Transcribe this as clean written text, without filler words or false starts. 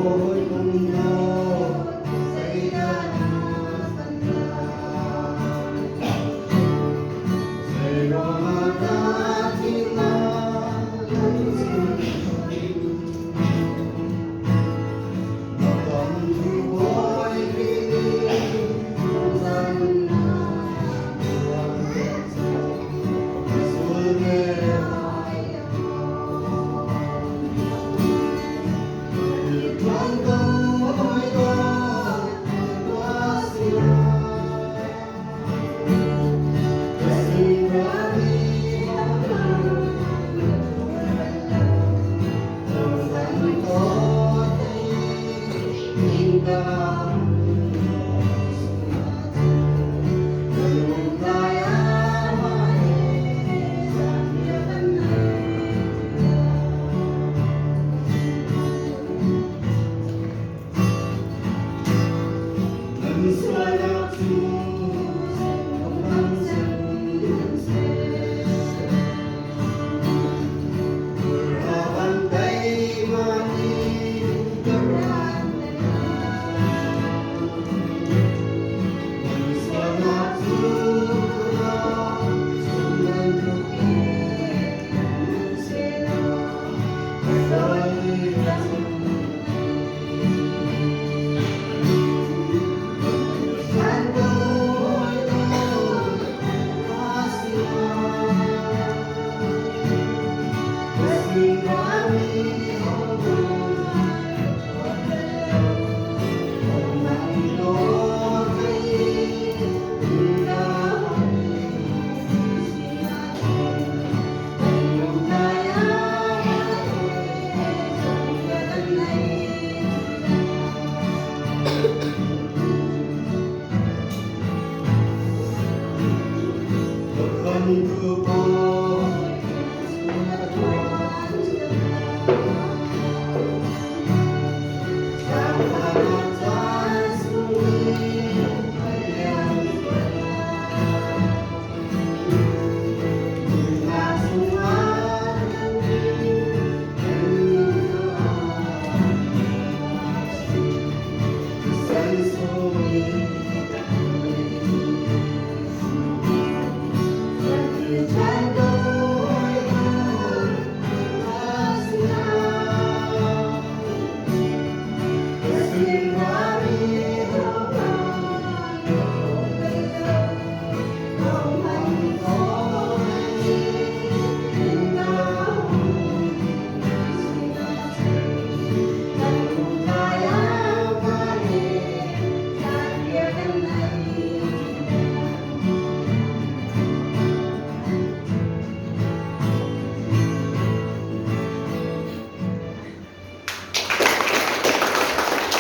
Hawikom dawt, zeidah na kan lai? Zeiruangah dah thihnak na chim? Na kan Bawi Khrih nih zungzal nunnak tuan na sul ve lai Tuan ko hawikom na si lai. Ka sin Sualnak cu Thank you.